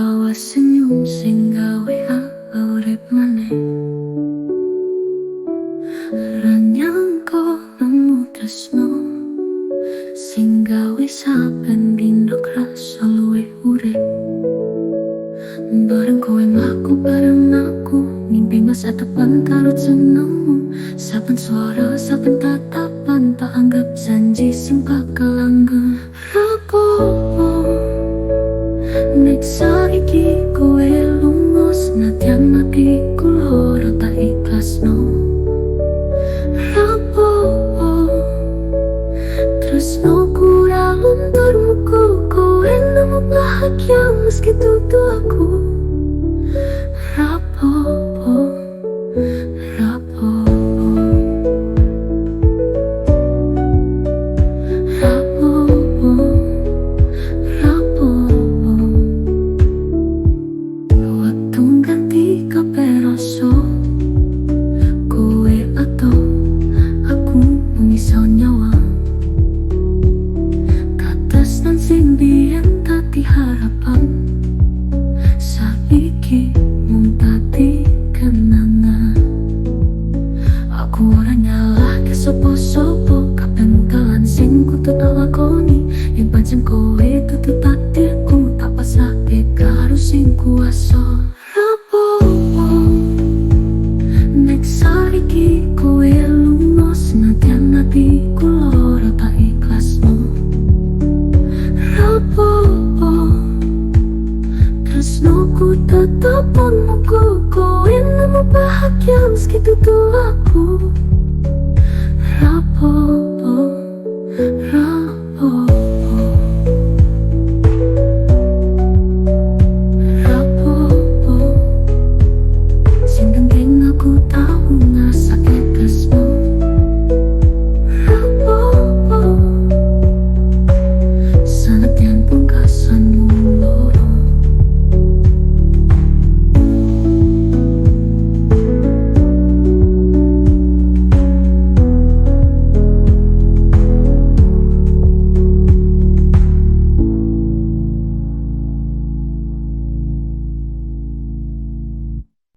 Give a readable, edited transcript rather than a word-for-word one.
Gawa senyum sing gawe aku urip maneh. Ra nyangka nemu tresno sing gawe saben dino krasa luwih urip. Bareng kowe mlaku bareng aku, mimpi masa depan karo jenengmu. Saben suara, saben tatapan, tak anggap janji sing bakal langgeng. Rapopo nek saiki kowe lunga, senadyan atiku lara tak ikhlasno. Rapopo tresnoku ra luntur muga kowe nemu bahagia meski dudu aku. Rapopo, rapopo, rapopo, rapopo. Waktu ganti kabeh rasa. Kowe adoh, aku mung iso nyawang. Katresnan sing biyen dadi harapan, saiki mung dadi kenangan. Aku ora nyalahke sapa-sapa, kabeh mung dalan sing kudu tak lakoni. Yen pancen kowe dudu takdirku, tak pasrahke karo sing kuwasa. Rapopo nek saiki kowe lunga, senadyan atiku lara tak ikhlasno. Rapopo tresnoku tetep muga kowe nemu bahagia meski dudu aku. Rapopo, rapopo.